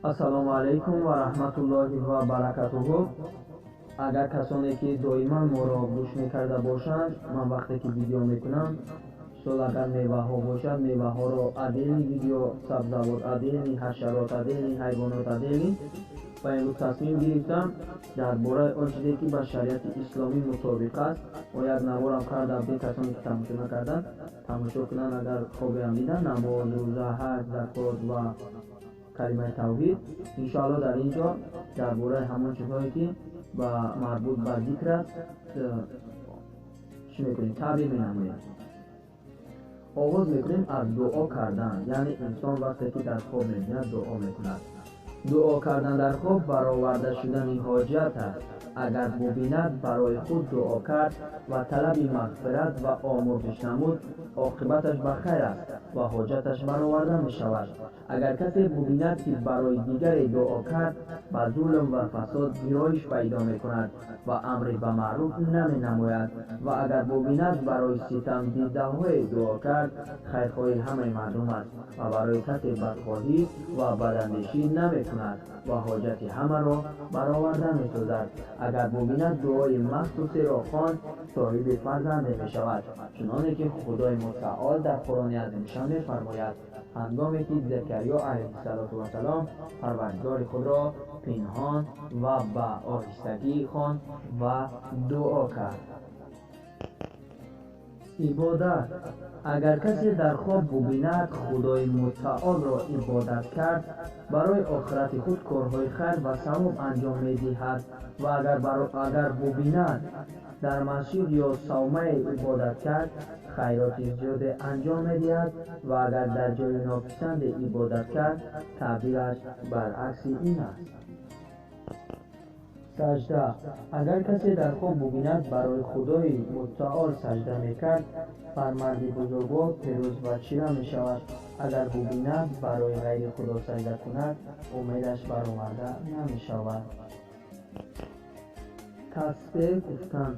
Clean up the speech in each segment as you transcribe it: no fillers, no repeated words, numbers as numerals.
Ассалому алайкум ва раҳматуллоҳи ва баракатуҳу. Агар касоне ки доиман моро гӯш мекарда бошанд, ман вақте ки видео мекунам, мисол агар меваҳо бошад, меваҳоро отдельный видео, сабзавот отдельный, ҳашарот отдельный, ҳайвонот отдельный. Ва имрӯз тасмим гирифтам дар бораи он чизе ки ба шариати исломӣ мутобиқ аст, мо як наворам карда будем, касоне ки тамошо накарданд, тамошо кунанд, агар хобеам дидан, намоз, рӯза, ҳаҷ, закот ва калимаи тавҳид. Иншоалло дар ин ҷо дар бораи ҳамон чизҳое ки ба марбут ба зикр аст, чӣ мекунем, таъбир менамоем. Оғоз мекунем аз дуо кардан, яъне инсон вақте ки дар хоб мебинад, дуо мекунад. Дуо кардан дар хоб бароварда шудани ҳоҷат аст. Агар бубинад барои худ дуо кард ва талаби мағфират ва омурзиш намуд, оқибаташ ба хайр аст ва ҳоҷаташ бароварда мешавад. Агар касе бубинад ки барои дигаре дуо кард, ба зулм ва фасод гироиш пайдо мекунад ва амре ба маъруф наменамояд. Ва агар бубинад барои ситамдидаҳое дуо кард, хайрхоҳи ҳамаи мардум аст ва барои касе бадхоҳӣ ва бадандешӣ намекунад ва ҳоҷати ҳамаро бароварда месозад. Агар бубинад дуои махсусеро хонд, соҳиби фарзанде мешавад, чуноне ки Худои мутаол дар Қуръони азимшан мефармояд: ҳангоме ки Закариё алайҳиссалоту вассалом парвардигори худро пинҳон ва ба оҳистагӣ хонд ва дуо кард. Ибодат. Агар касе дар хоб бубинад Худои мутаолро ибодат кард, барои охирати худ корҳои хайр ва савоб анҷом медиҳад. Ва агар бубинад дар масҷид ё савмае ибодат кард, хайроти зиёде анҷом медиҳад. Ва агар дар ҷои нописанде ибодат кард, таъбираш баръакси ин аст. Сажда. Агар касе дар хоб бубинад барои Худои мутаол сажда мекард, бар марди бузургвор пирӯз ва чира мешавад. Агар бубинад барои ғайри Худо сажда кунад, умедаш бароварда намешавад. Тасбеҳ гуфтан.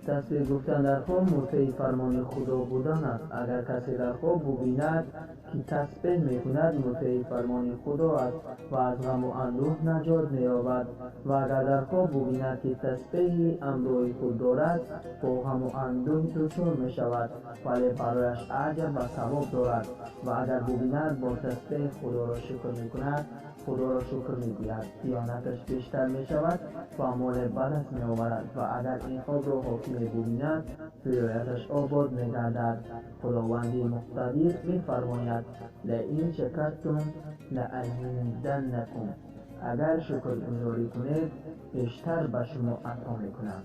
Тасбеҳ гуфтан дар хоб мутеи фармони Худо будан аст. Агар касе дар хоб бубинад ки тасбеҳ мекунад, мутеи фармони Худо аст ва аз ғаму андӯҳ наҷот меёбад. Ва агар дар хоб бубинад ки тасбеҳи ҳамроҳи худ дорад, бо ғаму андӯҳ дучор мешавад, вале барояш аҷр ва савоб дорад. Ва агар бубинад бо тасбеҳ Худоро шукр мекунад, Худоро шукр мегӯяд, диёнаташ бештар мешавад ва моле ба даст меоварад. Ва агар ин хобро ҳокиме бубинад, вилояташ обод мегардад. Худованди муқтадир мефармояд: лаин шакартум лаазиданнакум. Агар шукргузорӣ кунед, бештар ба шумо ато мекунам.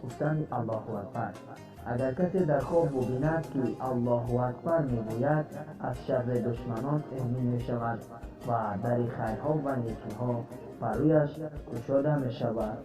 Гуфтани Аллоҳу акбар. Агар касе дар хоб бубинад ки Аллоҳу акбар мегӯяд, аз шарри душманон эмин мешавад ва дари хайрҳо ва некиҳо ба рӯяш кушода мешавад.